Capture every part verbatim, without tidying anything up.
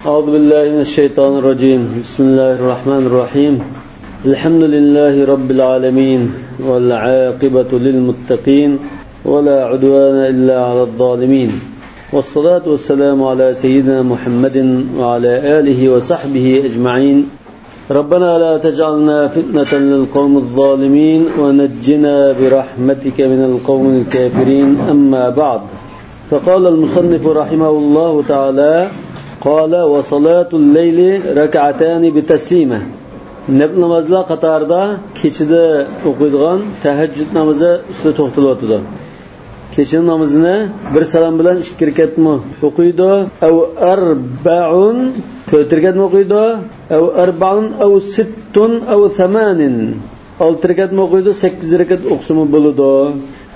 أعوذ بالله من الشيطان الرجيم. بسم الله الرحمن الرحيم. الحمد لله رب العالمين، والعاقبة للمتقين، ولا عدوان إلا على الظالمين. والصلاة والسلام على سيدنا محمد وعلى آله وصحبه أجمعين. ربنا لا تجعلنا فتنة للقوم الظالمين ونجنا برحمتك من القوم الكافرين. أما بعد. فقال المصنف رحمه الله تعالى، قال: وصلاة الليل ركعتان بتسليمة. نەپلى نامازلار قاتارىدا كېچىدە ئوقۇيدىغان تەھەججۇد نامىزى ئۈستىدە توختىلىۋاتىدۇ. كېچىنىڭ نامىزىنى بىر سالام بىلەن ئىككى رەكەتمۇ ئوقۇيدۇ. أو أربع، تۆت رەكەتمۇ ئوقۇيدۇ. أو أربع أو ست أو ثمان، ئالتە رەكەتمۇ ئوقۇيدۇ، سەككىز رەكەت ئوقۇسىمۇ بولىدۇ.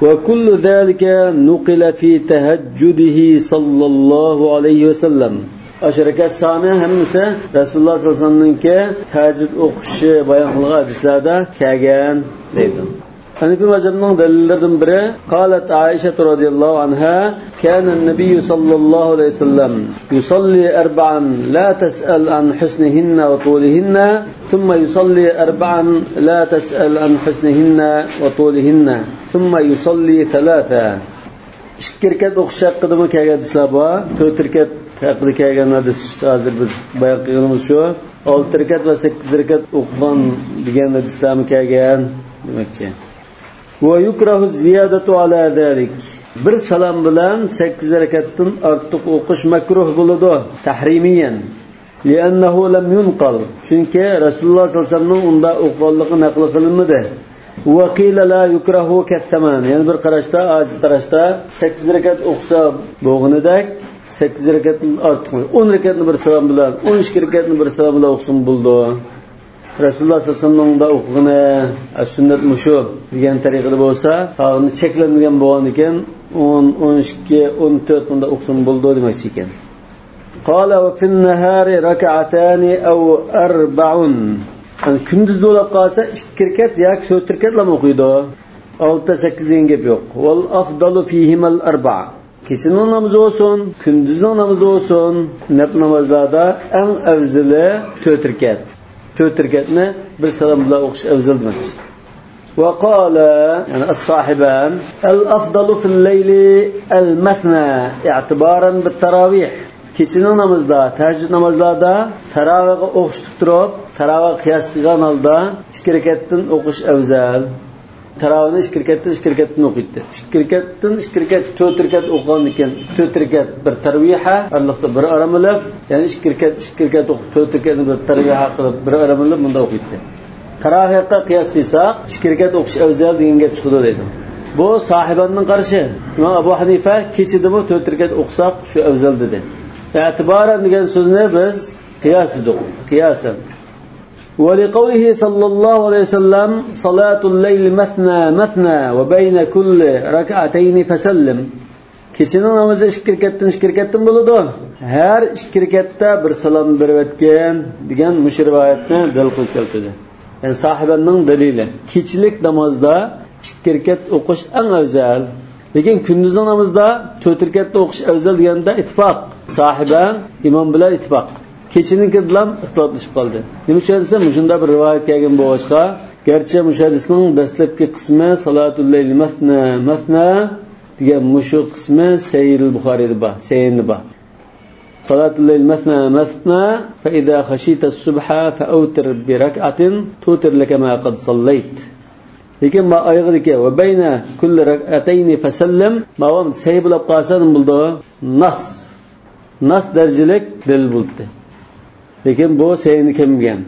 وكل ذلك نقل في تهجده صلى الله عليه وسلم. ئاشۇ رەكەت سانى ھەممىسى رەسۇلۇللاھ سەللەللاھۇ ئەلەيھى ۋەسەللەمنىڭكى تەھەججۇد ئوقۇشى بايان قىلغان ھەدىسلەردە كەلگەن دەيدۇ. ھەنىفىي مەزھەپنىڭ دەلىللىرىدىن بىرى، قالت عائشة رضي الله عنها: كان النبي صلى الله عليه وسلم يصلي أربعا لا تسأل عن حسنهن وطولهن، ثم يصلي أربعا لا تسأل عن حسنهن وطولهن، ثم يصلي ثلاثا. ئىككى رەكەت ئوقۇش ھەققىدىمۇ كەلگەن ھەدىسلەر بار. تۆت رەكەت ھەققىدە كەلگەن ھەدىس ھازىر بىز بايان قىلغىنىمىز شۇ. ئالتە رەكەت ۋە سەككىز رەكەت ئوقۇغان دېگەن ھەدىسلەرمۇ كەلگەن دېمەكچى. ويكره الزيادة على ذلك. بىر سالام بىلەن سەككىز رەكەتتىن ئارتۇق ئوقۇش مەكرۇھ بولىدۇ، تەھرىمىيەن. لأنه لم ينقل. چۈنكى رەسۇلۇللاھ سەللەللاھۇ ئەلەيھى ۋەسەللەمنىڭ ئۇنداق ئوقۇغانلىقى نەقىل قىلىنمىدى. وقيل لا يكره كالثمان. يەنە بىر قاراشتا، ئاجىز قاراشتا، سەككىز رەكەت ئوقۇسا بولغىنىدەك، سەككىز رەكەتتىن ئارتۇق، ئون رەكەتنى بىر سالام بىلەن، ئون ئىككى رەكەتنى بىر سالام بىلەن ئوقۇسىمۇ بولىدۇ. رەسۇلۇللاھ سەللەللاھۇ ئەلەيھى ۋەسەللەمنىڭ ئۇنداق ئوقۇغىنى، سۈننەت مۇشۇ دېگەن تەرىقىدە بولسا، قالغىنى چەكلەنمىگەن بولغاندىكىن، ئون، ئون ئىككى، ئون تۆت مۇنداق ئوقۇسىمۇ بولىدۇ دېمەكچى ئىكەن. قال: وفي النهار ركعتان أو أربع. يەنى كۈندۈزدە بولۇپ قالسا، ئىككى رەكەت ياكى تۆت رەكەتلەرمۇ ئوقۇيدۇ. ئالتە، سەككىز دېگەن گەپ يوق. والأفضل فيهما الأربع. كېچىنىڭ نامىزى بولسۇن، كۈندۈزنىڭ نامىزى بولسۇن، نەپلى نامازلاردا ئەڭ ئەۋزىلى تۆت رەكەت. تۆت رەكەتنى بىر سالام بىلەن ئوقۇش ئەۋزەل دېمەكچى. وقال، يەنى ئەس-ساھىبان، الأفضل في الليل المثنى اعتبارا بالتراويح. كېچىنىڭ نامىزىدا، تەھەججۇد نامازلاردا تاراۋىھقا ئوخشىتىپ تۇرۇپ، تاراۋىھقا قىياس قىلغان ھالدا ئىككى رەكەتتىن ئوقۇش ئەۋزەل. تاراۋىھنى ئىككى رەكەتتىن، ئىككى رەكەتتىن ئوقۇيتتى. ئىككى رەكەتتىن ئىككى رەكەت، تۆت رەكەت ئوقۇغاندىن كېيىن، تۆت رەكەت بىر تەرۋىھە، ئارىلىقتا بىر ئارام ئېلىپ، يەنە ئىككى رەكەت، ئىككى رەكەت ئوقۇپ، تۆت رەكەتنى بىر تەرۋىھە قىلىپ، بىر ئارام ئېلىپ، مۇنداق ئوقۇيتتى. تاراۋىھقا قىياس قىلساق، ئىككى رەكەت ئوقۇش ئەۋزەل دېگەن گەپ چىقىدۇ دەيدۇ. بۇ ساھىباننىڭ قارىشى. ئىمام ئەبۇ ھەنىفە كېچىدىمۇ تۆت رەكەت ئوقۇساق، شۇ ئەۋزەل دېدى. ئەتىبارەن دېگەن سۆزنى بىز قىياس دېدۇق. قىياسەن. ولقوله صلى الله عليه وسلم: صلاة الليل مثنى مثنى وبين كل ركعتين فسلم. كېچىنىڭ نامىزى ئىككى رەكەتتىن، ئىككى رەكەتتىن بولىدۇ. ھەر ئىككى رەكەتتە بىر سالام بېرىۋەتكىن دېگەن مۇشۇ رىۋايەتنى دەلىل قىلىپ كەلتۈردى. يەنى ساھىبەننىڭ دەلىلى. كېچىلىك نامازدا ئىككى رەكەت ئوقۇش ئەڭ ئەۋزەل. لېكىن كۈندۈزنىڭ نامىزىدا تۆت رەكەتتە ئوقۇش ئەۋزەل دېگەندە ئىتتىپاق. ساھىبە ئىمام بىلەن ئىتتىپاق. كېچىنىڭكىدىلا ئىختىلاپلىشىپ قالدى. نېمە ئۈچۈن دېسە، مۇشۇنداق بىر رىۋايەت كەلگەن بولغاچقا، گەرچە مۇشۇ ھەدىسنىڭ دەسلەپكى قىسمى سالاتۇل لەيل مەسنە مەسنە دېگەن مۇشۇ قىسمى سەھىھۇل بۇخارىيدا بار، سەھىھىندە بار. صلاة الليل مثنى مثنى، فإذا خشيت الصبح فأوتر بركعة توتر لك ما قد صليت. لېكىن ما ئايىغىدىكى وبين كل ركعتين فسلم، ماۋام سەھىھ بولۇپ قالسا نېمە بولىدۇ؟ ناس. ناس دەرىجىلىك دەلىل بولدى. لېكىن بۇ سەھىھنى كەلمىگەن.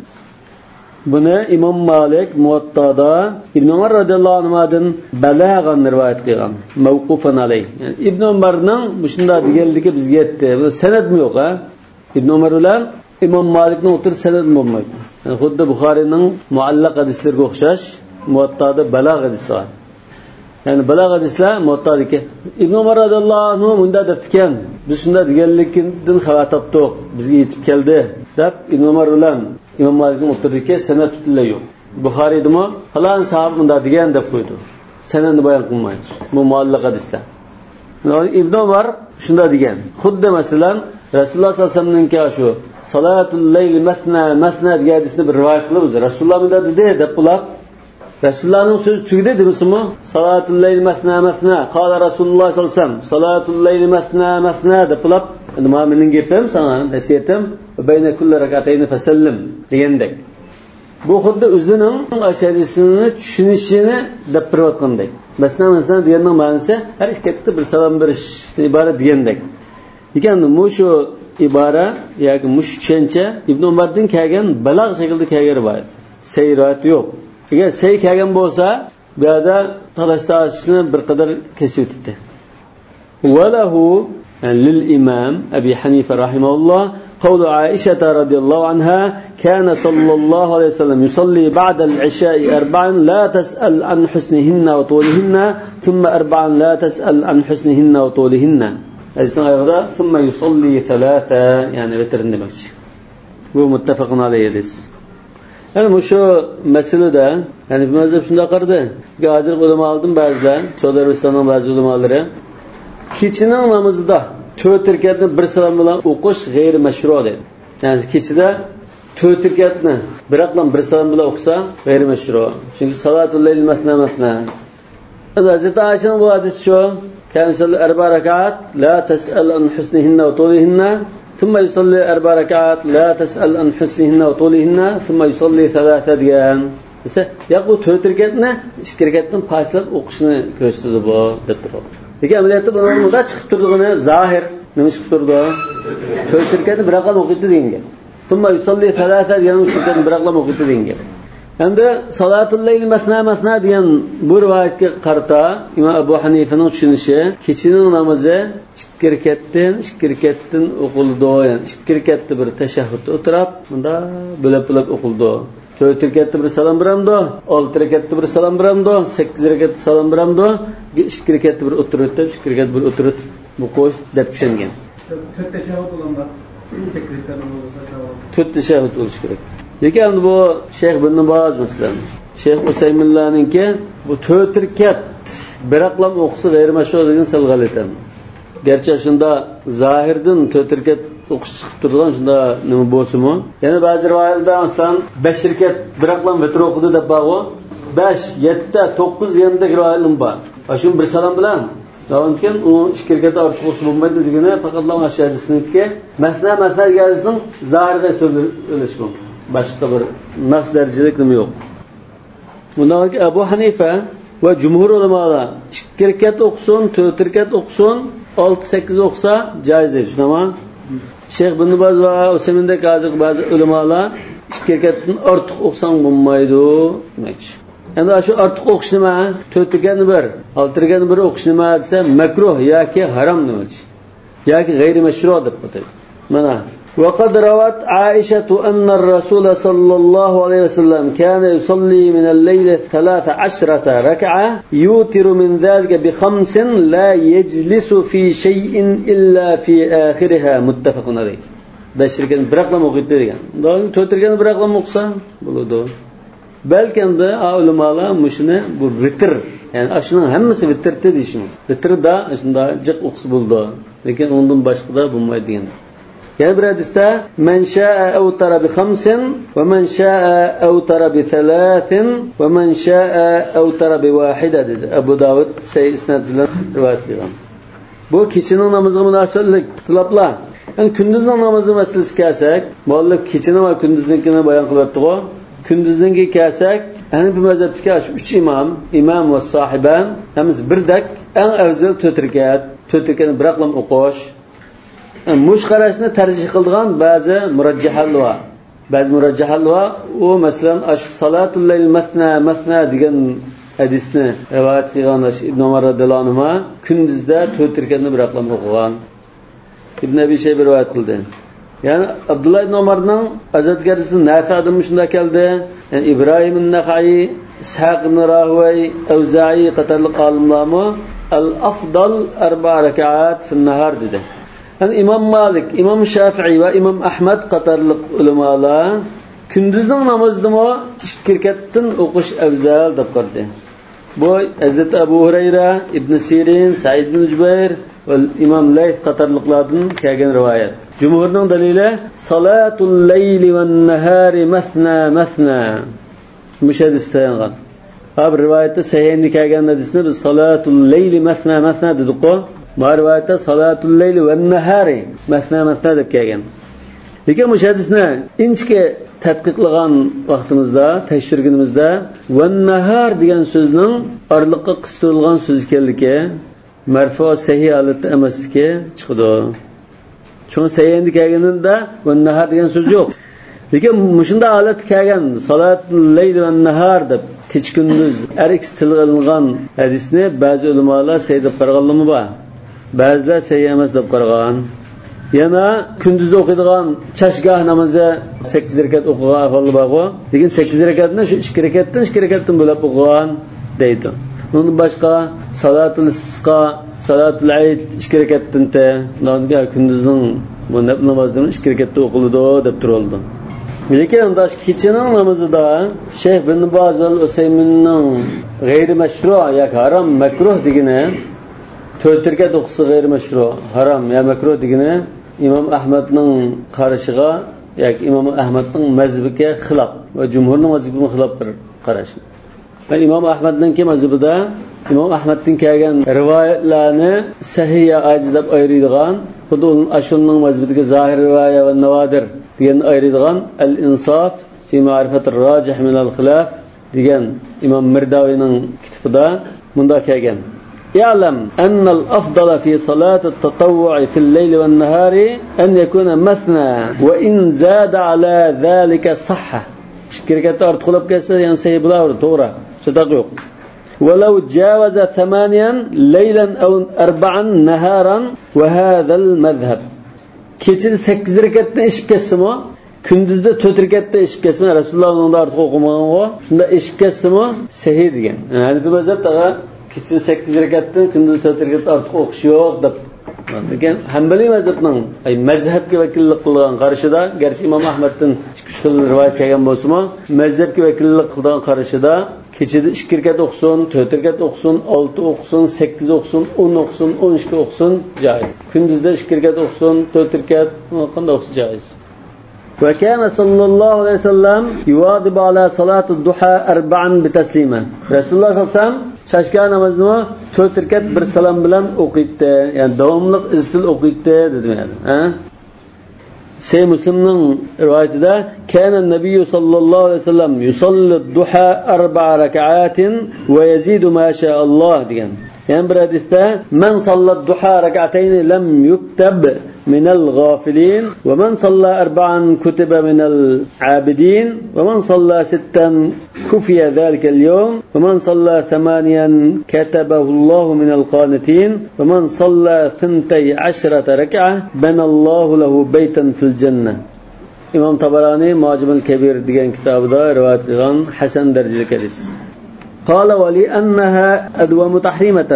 بۇنى ئىمام مالىك مۇۋەتتادا ئىبن ئۆمەر رەزىياللاھۇ ئەنھۇمادىن بەلەغەن رىۋايەت قىلغان، مەۋقۇفەن ئەلەيھ. يەنى ئىبن ئۆمەرنىڭ مۇشۇنداق دېگەنلىكى بىزگە يەتتى. بۇ سەنەدمۇ يوق، ھە؟ ئىبن ئۆمەر بىلەن ئىمام مالىكنىڭ ئوتتۇرىسىدا سەنەد بولمايدۇ. يەنى خۇددى بۇخارىنىڭ مۇئەللەق ھەدىسلىرىگە ئوخشاش، مۇۋەتتادا بەلەغە ھەدىسى بار. يەنى بەلەغە ھەدىسلەر مۇۋەتتادىكى. ئىبن ئۆمەر رەزىياللاھۇ ئەنھۇ مۇنداق دەپتىكەن، بىز شۇنداق دېگەنلىكىدىن خەۋەر تاپتۇق، بىزگە يېتىپ كەلدى، دەپ ئىبن ئۆمەر بىلەن ئىمام مالىكنىڭ ئوتتۇرىدىكى سەنەد پۈتۈنلەي يوق. بۇخارىيدىمۇ پالان ساھابە مۇنداق دېگەن دەپ قويىدۇ. سەنەدنى بايان قىلمايدۇ. بۇ مۇئەللەق ھەدىسلەر. ئىبن ئۆمەر شۇنداق دېگەن. خۇددى مەسىلەن، رەسۇلۇللاھ سەللەللاھۇ ئەلەيھى ۋەسەللەمنىڭكى شۇ «سالاتۇل لەيلى مەسنا مەسنا» دېگەن ھەدىسنى بىر رىۋايەت قىلىمىز. رەسۇلۇللاھ مۇنداق دېدى دەپ بولۇپ، رەسۇلۇللاھنىڭ سۆزى تۈگىدى دېمىسىمۇ، «سالاتۇل لەيلى مەسنا مەسنا، قالە رەسۇلۇللاھ سەللەللاھۇ ئەلەيھى ۋەسەللەم، سالاتۇل لەيلى مەسنا مەسنا» دەپ بولۇپ، ئەمدى مانا مېنىڭ گېپىم ساڭا نەسىھەتىم، «بەينە كۇللى رەكئەتەينى فەسەللىم» دېگەندەك. بۇ خۇددى ئۆزىنىڭ ئاشۇ ھەدىسىنى چۈشىنىشىنى دەپ بېرىۋاتقاندەك. مەسنا مەسنا دېگەننىڭ مەنىسى ھەر ئىككى رەكەتتە بىر سالام بېرىشتىن ئىبارەت دېگەندەك. لېكىن مۇشۇ ئىبارە ياكى مۇشۇ چۈشەنچە ئىبن ئۆمەردىن كەلگەن، بالاغ شەكلىدە كەلگەن رىۋايەت. سەھىھ رىۋايەت يوق. ئەگەر سەھىھ كەلگەن بولسا، بۇ يەردە تالاش تارتىشنى بىر قەدەر كېسىۋېتىپتۇ. وله، يعني للإمام أبي حنيفة رحمه الله، قول عائشة رضي الله عنها: كان صلى الله عليه وسلم يصلي بعد العشاء أربعا لا تسأل عن حسنهن وطولهن، ثم أربعا لا تسأل عن حسنهن وطولهن. ھەدىسنىڭ ئايىغىدا ثم يصلي ثلاثا، يەنى ۋىتىرنى دېمەكچى. بۇ مۇتتەپەقۇن ئەلەيھى ھەدىس. يەنى مۇشۇ مەسىلىدە ھەنىفىي مەزھەپ شۇنداق قارىدى. ھازىرقى ئۆلىمالىرىدىن بەزىلەر، سەئۇدى ئەرەبىستاننىڭ بەزى ئۆلىمالىرى كېچىنىڭ نامىزىدا تۆت رەكەتنى بىر سالام بىلەن ئوقۇش غەيرىي مەشرۇ دەيدۇ. يەنى كېچىدە تۆت رەكەتنى بىراقلا بىر سالام بىلەن ئوقۇسا غەيرىي مەشرۇ. چۈنكى سالاتۇل لەيل مەسنا مەسنا. ئەمدى ھەزرىتى ئائىشەنىڭ بۇ ھەدىسى شۇ. كان يصلي أربع ركعات لا تسأل عن حسنهن وطولهن، ثم يصلي أربع ركعات لا تسأل عن حسنهن وطولهن، ثم يصلي ثلاثا دېگەن. دېسە، ياق، بۇ تۆت رەكەتنى ئىككى رەكەتتىن پارچىلاپ ئوقۇشنى كۆرسىتىدۇ بۇ، دەپ تۇرىدۇ. لېكىن ئەمەلىيەتتە بۇنىڭ مۇنداق چىقىپ تۇرىدىغىنى زاھىر. نېمە چىقىپ تۇرىدۇ؟ تۆت رەكەتنى بىراقلا ئوقۇيتتى دېگەن گەپ. ثم يصلي ثلاثا دېگەن ئۈچ رەكەتنى بىراقلا ئوقۇيتتى دېگەن گەپ. ئەمدى سالاتۇل لەيل مەسنا مەسنا دېگەن بۇ رىۋايەتكە قارىتا ئىمام ئەبۇ ھەنىفەنىڭ چۈشىنىشى، كېچىنىڭ نامىزى ئىككى رەكەتتىن، ئىككى رەكەتتىن ئوقۇلىدۇ. يەنى ئىككى رەكەتتە بىر تەشەھھۇدتا ئولتۇرۇپ، مۇنداق بۆلەپ-بۆلەپ ئوقۇلىدۇ. تۆت رەكەتتە بىر سالام بېرەمدۇ، ئالتە رەكەتتە بىر سالام بېرەمدۇ، سەككىز رەكەتتە سالام بېرەمدۇ، ئىككى رەكەتتە بىر ئولتۇرۇپ، ئىككى رەكەتتە بىر ئولتۇرۇپ ئوقۇش دەپ چۈشەنگەن. تۆت تەشەھھۇد بولغاندا، سەككىز رەكەت ناماز بولسا، تۆت تەشەھھۇد بولۇشى كېرەك. لېكىن ئەمدى بۇ شەيخ بىن باز، مەسىلەن، شەيخ ئۇسەيمىنلەرنىڭكى بۇ تۆت رەكەت بىراقلا ئوقۇسا غەيرىي مەشرۇ دېگەن سەل غەلىتە. گەرچە شۇندا زاھىردىن تۆت رەكەت ئوقۇش چىقىپ تۇرىدىغان شۇندا نېمە بولسىمۇ، يەنە بەزى رىۋايەتلەردە، مەسىلەن، بەش رەكەت بىراقلا ۋىتىر ئوقۇدى دەپ بارغۇ، بەش، يەتتە، توققۇز دېگەندەك رىۋايەتلىرىمۇ بار. ئاشۇ بىر سالام بىلەن داۋامكەن ئۇ ئىككى رەكەت ئارتۇق ئوقۇسا بولمايدۇ دېگىنى پەقەتلا ئاشۇ ھەدىسنىڭكى مەسنا، مەسنا دېگەن ھەدىسنىڭ زاھىرىغا ئېسىلىۋېلىش بۇ. باشقا بىر نەس دەرىجىلىك نېمە يوق. ئۇنداق ئەبۇ ھەنىفە ۋە جۇمھۇر ئۆلىمالار ئىككى رەكەت ئوقۇسۇن، تۆت رەكەت ئوقۇسۇن، ئالتە، سەككىز ئوقۇسا جايىز دەيدۇ، شۇنداقمۇ؟ شەيخ بىن باز ۋە ئۇسەيمىندەك ھازىرقى بەزى ئۆلىمالار ئىككى رەكەتتىن ئارتۇق ئوقۇساڭ بولمايدۇ دېمەكچى. ئەمدى شۇ ئارتۇق ئوقۇش نېمە؟ تۆت رەكەتنى بىر، ئالتە رەكەتنى بىر ئوقۇش نېمە دېسە، مەكرۇھ ياكى ھارام دېمەكچى. ياكى غەيرىي مەشرۇ دەپ ئاتايدۇ. مانا. وقد روت عائشة أن الرسول صلى الله عليه وسلم كان يصلي من الليل ثلاث عشرة ركعة يوتر من ذلك بخمس لا يجلس في شيء إلا في آخرها. متفق عليه. بەش رەكەتنى بىراقلا ئوقۇيتتى دېگەن. تۆت رەكەتنى بىراقلا ئوقۇسا بولىدۇ. بەلكىم ئۆلىمالار مۇشۇنى بۇ ۋىتىر، يەنى ئاشۇنىڭ ھەممىسى ۋىتىرتى دېيىشى مۇمكىن. ۋىتىردا شۇنداق جىق ئوقۇسا بولىدۇ. لېكىن ئۇندىن باشقىدا بولمايدۇ دېگەن. يەنە بىر ھەدىستە، من شاء أوتر بخمس ومن شاء أوتر بثلاث ومن شاء أوتر بواحدة دېدى. ئەبۇ داۋۇد سەھىھ ئىسناد بىلەن رىۋايەت قىلغان. بۇ كېچىنىڭ نامىزىغا مۇناسىۋەتلىك ئىختىلاپلار. يەنى كۈندۈزنىڭ نامىزى مەسىلىسىگە كەلسەك، مۇئەللىپ كېچىنىڭ ۋە كۈندۈزنىڭكىنى بايان قىلىۋەتتىغۇ. كۈندۈزنىڭكىگە كەلسەك، ھەنىفىي مەزھەپتىكى شۇ ئۈچ ئىمام، ئىمام ۋە ساھىبان، ھەممىسى بىردەك، ئەڭ ئەۋزەل تۆت رەكەت، تۆت رەكەتنى بىراقلا ئوقۇش. يەنى مۇشۇ قاراشنى تەرجىھ قىلىدىغان بەزى مۇرەججىھلار بار. بەزى مۇرەججىھلار بار، ئۇ، مەسىلەن، ئاشۇ سالاتۇل لەيل مەسنا مەسنا دېگەن ھەدىسنى رىۋايەت قىلغان ئاشۇ ئىبن ئۆمەر رەزىياللاھۇ ئەنھۇما كۈندۈزدە تۆت رەكەتنى بىراقلا ئوقۇغان. ئىبن ئەبى شەيبە رىۋايەت قىلدى. يەنى ئابدۇللا ئىبن ئۆمەرنىڭ ئەزەتكەرلىسى نافىئدىنمۇ شۇنداق كەلدى. يەنى ئىبراھىم نەخەئى، ئىسھاق ئىبن راھۇۋەي، ئەۋزائىي قاتارلىق ئالىملارمۇ، ئەل ئەفدال ئەربە رەكەئات فىن نەھار دېدى. يەنى ئىمام مالىك، ئىمام شافىئىي ۋە ئىمام ئەھمەد قاتارلىق ئۆلىمالار كۈندۈزنىڭ نامىزىدىمۇ ئىككى رەكەتتىن ئوقۇش ئەۋزەل دەپ قارىدى. بۇ ھەزرىتى ئەبۇ ھۇرەيرە، ئىبن سىرىن، سەئىد ئىبن جۇبەير، ۋە ئىمام لەيس قاتارلىقلاردىن كەلگەن رىۋايەت. جۇمھۇرنىڭ دەلىلى، «صلاة الليل والنهار مثنى مثنى». مۇشۇ ھەدىسكە تايانغان. ھە، بىر رىۋايەتتە سەھىھەينىدە كەلگەن ھەدىسنى بىز «صلاة الليل مثنى مثنى» دېدۇققۇ. ما رىۋايەتتە «صلاة الليل والنهار مثنى مثنى» دەپ كەلگەن. لېكىن مۇشۇ ھەدىسنى ئىنچىكە تەتقىقلىغان ۋاقتىمىزدا، تەكشۈرگىنىمىزدە، «ۋەننەھار» دېگەن سۆزنىڭ ئارىلىققا قىستۇرۇلغان سۆز ئىكەنلىكى، مەرفۇ سەھىھ ھالەتتە ئەمەسلىكى چىقىدۇ. چوڭ سەھىھەينىدە كەلگىنىدە «ۋەننەھار» دېگەن سۆز يوق. لېكىن مۇشۇنداق ھالەتتە كەلگەن «صلاة الليل والنهار» دەپ، كېچە-كۈندۈز ھەر ئىككىسى تىلغا ئېلىنغان ھەدىسنى بەزى ئۆلىمالار سەھىھ دەپ قارىغانلارمۇ بار. بەزىلەر سەھىھ ئەمەس دەپ قارىغان. يەنە كۈندۈزدە ئوقۇيدىغان چاشگاھ نامىزى سەككىز رەكەت ئوقۇغان ئەھۋاللار بارغۇ. لېكىن سەككىز رەكەتنى شۇ ئىككى رەكەتتىن، ئىككى رەكەتتىن بۆلۈپ ئوقۇغان دەيدۇ. ئۇنىڭدىن باشقا سالاتۇل ئىستىسقا، سالاتۇل ئەيد ئىككى رەكەتتىن تە، كۈندۈزنىڭ بۇ نەپلى نامازلىرى ئىككى رەكەتتە ئوقۇلىدۇ دەپ تۇرۇلىدۇ. لېكىن ئۇنداق كېچىنىڭ نامىزىدا شەيخ بىن باز ۋە ئۇسەيمىننىڭ غەيرىي مەشرۇ ياكى ھارام، مەكرۇھ دېگىنى، تۆت رەكەت ئوقۇسا غەيرىي مەشرۇ، ھارام يا مەكرۇھ دېگىنى ئىمام ئەھمەدنىڭ قارىشىغا ياكى ئىمام ئەھمەدنىڭ مەزھىپىگە خىلاپ ۋە جۇمھۇرنىڭ مەزھىپىگە خىلاپ بىر قاراش. ۋە ئىمام ئەھمەدنىڭكى مەزھىپىدە ئىمام ئەھمەدتىن كەلگەن رىۋايەتلەرنى سەھىھ يا ئاجىز دەپ ئايرىيدىغان، خۇددى ئۇنىڭ ئاشۇنىڭ مەزھىپىدىكى زاھىر رىۋايە ۋە ناۋادىر دېگەننى ئايرىيدىغان ئەل ئىنساف فى مەرىفەتىر راجىھ مىنەل خىلاف دېگەن ئىمام مىرداۋىنىڭ كىتابىدا مۇنداق كەلگەن: «اعلم أن الأفضل في صلاة التطوع في الليل والنهار أن يكون مثنى وإن زاد على ذلك صح». ئىككى رەكەتتىن ئارتۇق بولۇپ كەتسە، يەنە سەھىھ بولاۋېرىدۇ، توغرا. ساداق يوق. «ولو جاوز ثمانيا ليلا أو أربعا نهارا وهذا المذهب». كېچىدە سەككىز رەكەتتىن ئېشىپ كەتسىمۇ، كۈندۈزدە تۆت رەكەتتىن ئېشىپ كەتسىمۇ، رەسۇلۇللا ئۇنىڭدىن ئارتۇق ئوقۇمىغانغۇ، شۇنداق ئېشىپ كەتسىمۇ سەھىھ دېگەن. يەنى ھەنىپىي مەزھەپتە كېچىدە سەككىز رەكەتتىن كۈندۈز تۆت رەكەت ئارتۇق ئوقۇش يوق دەپ. لېكىن ھەنبەلىي مەزھەپنىڭ، ئەي، مەزھەپكە ۋەكىللىك قىلىدىغان قارىشىدا، گەرچە ئىمام ئەھمەدتىن ئىككى-ئۈچ خىل رىۋايەت كەلگەن بولسىمۇ، مەزھەپكە ۋەكىللىك قىلىدىغان قارىشىدا كېچىدە ئىككى رەكەت ئوقۇسۇن، تۆت رەكەت ئوقۇسۇن، ئالتە ئوقۇسۇن، سەككىز ئوقۇسۇن، ئون ئوقۇسۇن، ئون ئىككى ئوقۇسۇن جائىز. كۈندۈزدە ئىككى رەكەت ئوقۇسۇن، تۆت رەكەت، قانداق ئوقۇسا جائىز. «وكان صلى الله عليه وسلم يواظب على صلاة الضحى أربعا بتسليمة». رەسۇلۇللا سەللەللاھۇ ئەلەيھى ۋەسەللەم چاشگاھ نامىزىنى تۆت رەكەت بىر سالام بىلەن ئوقۇيتتى. يەنى داۋاملىق ئىزچىل ئوقۇيتتى دېدىم يەنى. ھە؟ سەھىھ مۇسلىمنىڭ رىۋايىتىدە، «كان النبي صلى الله عليه وسلم يصلي الضحى أربع ركعات ويزيد ما شاء الله» دېگەن. يەنە بىر ھەدىستە، «من صلى الضحى ركعتين لم يكتب من الغافلين، ومن صلى أربعا كتب من العابدين، ومن صلى ستا كفي ذلك اليوم، ومن صلى ثمانيا كتبه الله من القانتين، ومن صلى ثنتي عشرة ركعة بنى الله له بيتا في الجنة». ئىمام تابارانى مۇئجەمۇل كەبىر دېگەن كىتابىدا رىۋايەت قىلغان ھەسەن دەرىجىلىك ھەدىس. قال: «ولأنها أدوم تحريمة».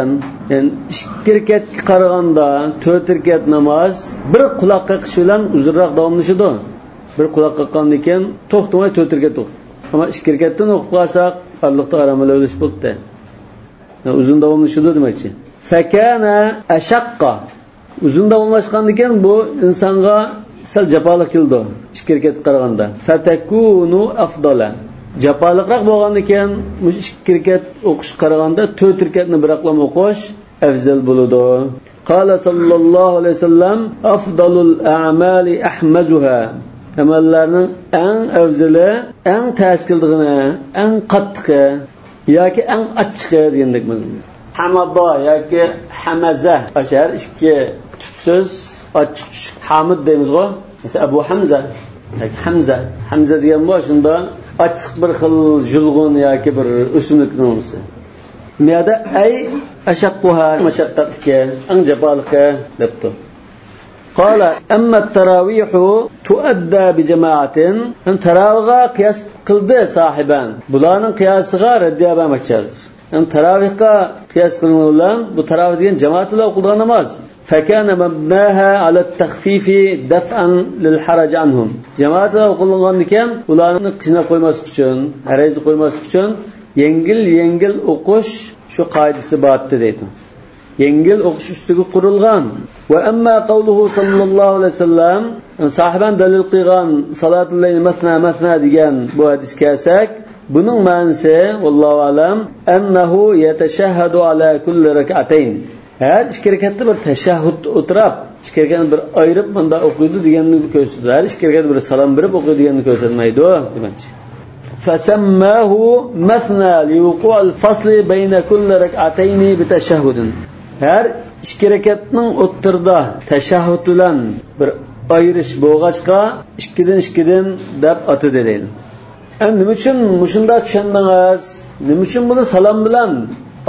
يەنى ئىككى رەكەتكە قارىغاندا تۆت رەكەت ناماز بىر قۇلاق قېقىش بىلەن ئۇزۇنراق داۋاملىشىدۇ. بىر قۇلاق قاققاندىن كېيىن توختىماي تۆت رەكەت ئوقۇيدۇ. ئەمما ئىككى رەكەتتىن ئوقۇپ قالساق، ئارىلىقتا ئارام ئېلىۋېلىش بولدى. يەنى ئۇزۇن داۋاملىشىدۇ دېمەكچى. فكان أشق. ئۇزۇن داۋاملاشقاندىن كېيىن بۇ ئىنسانغا سەل جاپالىق كېلىدۇ، ئىككى رەكەتكە قارىغاندا. فتكون أفضل. جاپالىقراق بولغاندىن كېيىن، مۇشۇ ئىككى رەكەت ئوقۇشقا قارىغاندا تۆت رەكەتنى بىراقلام ئوقۇش ئەۋزەل بولىدۇ. قال صلى الله عليه وسلم: «أفضل الأعمال أحمزها». ئەمەللەرنىڭ ئەڭ ئەۋزىلى، ئەڭ تەس كېلىدىغىنى، ئەڭ قاتتىقى، ياكى ئەڭ ئاچچىقى دېگەندەك بولىدۇ. ھامادا ياكى ھەمەزە، ئاشۇ ھەر ئىككى تۈپ سۆز ئاچچىق چۈشۈك. ھامىد دەيمىزغۇ؟ مەسىلەن، ئەبۇ ھەمزە ياكى ھەمزە. ھەمزە دېگەن بۇ شۇنداق ئاچچىق بىر خىل يۇلغۇن ياكى بىر ئۆسۈملۈكنىڭ نېمىسى. بۇ يەردە «ئەي ئەشەققۇھا»، مەشەققەتلىكى، ئەڭ جاپالىقى دەپتۇ. قال: «أما التراويح تؤدى بجماعة». يەنى تاراۋىغا قىياس قىلدى ساھىبەن. بۇلارنىڭ قىياسىغا رەددىيە بەرمەكچى ھازىر. يەنى تاراۋىھقا قىياس قىلىنىش بىلەن، بۇ تاراۋىھ دېگەن جامائەت بىلەن ئوقۇلىدىغان ناماز. فكان مبناها على التخفيف دفعا للحرج عنهم. جامائەت بىلەن ئوقۇلغاندىكىن، ئۇلارنى قىيناپ قويماسلىق ئۈچۈن، ھەرەجدە قويماسلىق ئۈچۈن يەڭگىل-يەڭگىل ئوقۇش شۇ قائىدىسى بار ئىدى دەيدۇ. يەڭگىل ئوقۇش ئۈستىگە قۇرۇلغان. وأما قوله صلى الله عليه وسلم، ساھابەن دەلىل قىلغان «صلاة الليل مثنى مثنى» دېگەن بۇ ھەدىسكە كەلسەك، بۇنىڭ مەنىسى، والله أعلم، أنه يتشهد على كل ركعتين. ھەر ئىككى رەكەتتە بىر تەشەھھۇد ئولتۇراپ، ئىككى رەكەتنى بىر ئايرىپ مۇنداق ئوقۇيدۇ دېگەننى كۆرسىتىدۇ. ھەر ئىككى رەكەتتە بىر سالام بېرىپ ئوقۇيدۇ دېگەننى كۆرسەتمەيدۇ دېمەكچى. فسماه مثنى لوقوع الفصل بين كل ركعتين بتشهد. ھەر ئىككى رەكەتنىڭ ئوتتۇرىدا تەشەھھۇد بىلەن بىر ئايرىش بولغاچقا، ئىككىدىن، ئىككىدىن دەپ ئاتىدى دەيدۇ. ئە، نېمە ئۈچۈن مۇشۇنداق چۈشەندىڭىز؟ نېمە ئۈچۈن بۇنى سالام بىلەن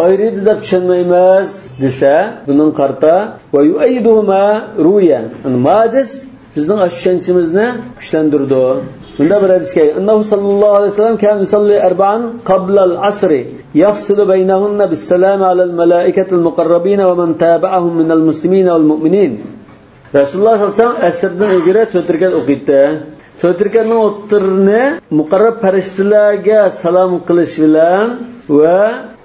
ئايرىيدۇ دەپ چۈشەنمەيمىز؟ دېسە، بۇنىڭغا قارىتا، ويؤيده ما روي. يەنى ما ھەدىس بىزنىڭ ئاشۇ چۈشەنچىمىزنى كۈچلەندۈرىدۇ. مۇنداق بىر ھەدىس كەلگەن، أنه صلى الله عليه وسلم كان يصلي أربعا قبل العصر يفصل بينهن بالسلام على الملائكة المقربين ومن تابعهم من المسلمين والمؤمنين. رەسۇلۇللاھ سەللەللاھۇ ئەلەيھى ۋەسەللەم ئەسىردىن ئىلگىرى تۆت رەكەت ئوقۇيتتى. تۆت رەكەتنىڭ ئوتتۇرىنى مۇقەررەب پەرىشتىلەرگە سالام قىلىش بىلەن ۋە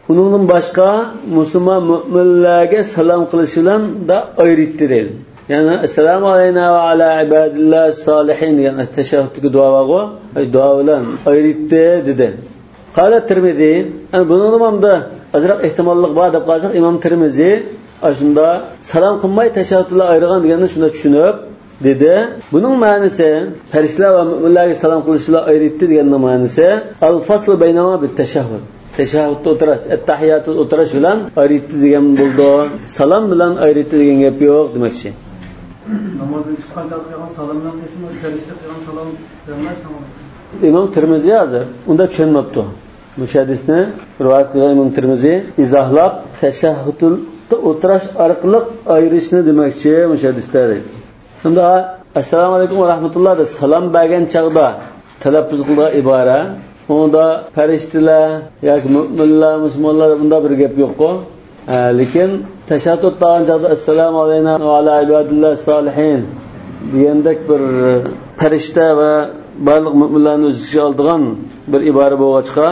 ئۇنىڭدىن باشقا مۇسۇلمان مۆمىنلەرگە سالام قىلىش بىلەن دا ئايرىيتتى دەيدۇ. يەنى، «السلام علينا وعلى عباد الله الصالحين» دېگەن تەشەھھۇدتىكى دۇئا بارغۇ، ئاي، دۇئا بىلەن ئايرىيتتى دېدى. قال الترمذي، يەنى بۇنىڭدىمۇ ئازراق ئېھتىماللىق بار دەپ قارىساق، ئىمام تىرمىزى ئاشۇندا سالام قىلماي تەشەھھۇدلا ئايرىغان دېگەننى شۇنداق چۈشىنىپ، دېدى. بۇنىڭ مەنىسى، پەرىشتىلەر ۋە مۆمىنلەرگە سالام قىلىشلا ئايرىيتتى دېگەننىڭ مەنىسى، الفصل بينهما بالتشهد. تەشەھھۇدتا ئولتۇراش، ئەتتەھىياتتا ئولتۇراش بىلەن ئايرىيتتى دېگەن بولىدۇ. سالام بىلەن ئايرىيتتى دېگەن گەپ يوق دېمەكچى. نامازدىن چىققان چاغدا قىلغان سالامنىڭ قىسمى پەرىشتە قىلغان سالام دېمەس ناماز. ئىمام تىرمىزى ھازىر ئۇنداق چۈشەنمەپتۇ. مۇشۇ ھەدىسنى رىۋايەت قىلغان ئىمام تىرمىزى ئىزاھلاپ، تەشەھھۇدتا ئولتۇراش ئارقىلىق ئايرىشنى دېمەكچى مۇشۇ ھەدىستە دەيدۇ. شۇنداق، «ئەسسالامۇ ئەلەيكۇم ۋە رەھمەتۇللاھ» دەپ سالام بەرگەن چاغدا تەلەپپۇز قىلىدىغان ئىبارە، ئۇندا پەرىشتىلەر ياكى مۆمىنلەر، مۇسۇلمانلار دەپ بۇنداق بىر گەپ يوققۇ. ھە، لېكىن تەشەھھۇد ئوتتۇرىغان چاغدا «ئەسسالامۇ ئەلەينا ۋە ئەلا ئىبادىللاھىس سالىھىن» دېگەندەك بىر پەرىشتە ۋە بارلىق مۆمىنلەرنى ئۆز ئىچىگە ئالىدىغان بىر ئىبارە بولغاچقا،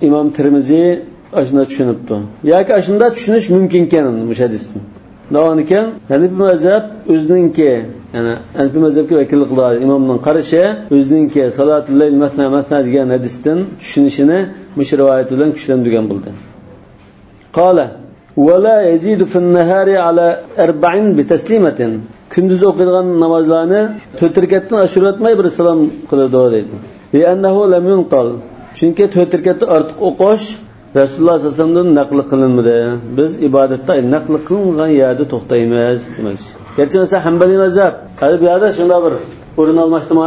ئىمام تىرمىزى ئاشۇنداق چۈشىنىپتۇ. ياكى ئاشۇنداق چۈشىنىش مۇمكىنكەن مۇشۇ ھەدىستىن. داۋامىكەن، ھەنىپىي مەزھەپ ئۆزىنىڭكى، يەنى ھەنىپىي مەزھەپكە ۋەكىللىك قىلىدىغان ئىمامنىڭ قارىشى، ئۆزىنىڭكى «سالاتۇل لەيل مەسنا مەسنا» دېگەن ھەدىستىن چۈشىنىشىنى مۇشۇ رىۋايەت بىلەن كۈچلەندۈرگەن بولدى. قال، ولا يزيد في النهار على أربع بتسليمة. كۈندۈز ئوقۇيدىغان نامازلارنى تۆت رەكەتتىن ئاشۇرۇۋەتمەي بىر سالام قىلىدۇ دەيدۇ. لأنه لم ينقل. چۈنكى تۆت رەكەتتىن ئارتۇق ئوقۇش رەسۇلۇللاھ سەللەللاھۇ ئەلەيھى ۋەسەللەمدىن نەقىل قىلىنمىدى. بىز ئىبادەتتە نەقىل قىلىنغان يەردە توختايمىز دېمەكچى. گەرچە مەسىلەن، ھەمبەلىي مەزھەپ، ھەر بۇ يەردە شۇنداق بىر ئورۇن ئالماشتىمۇ؟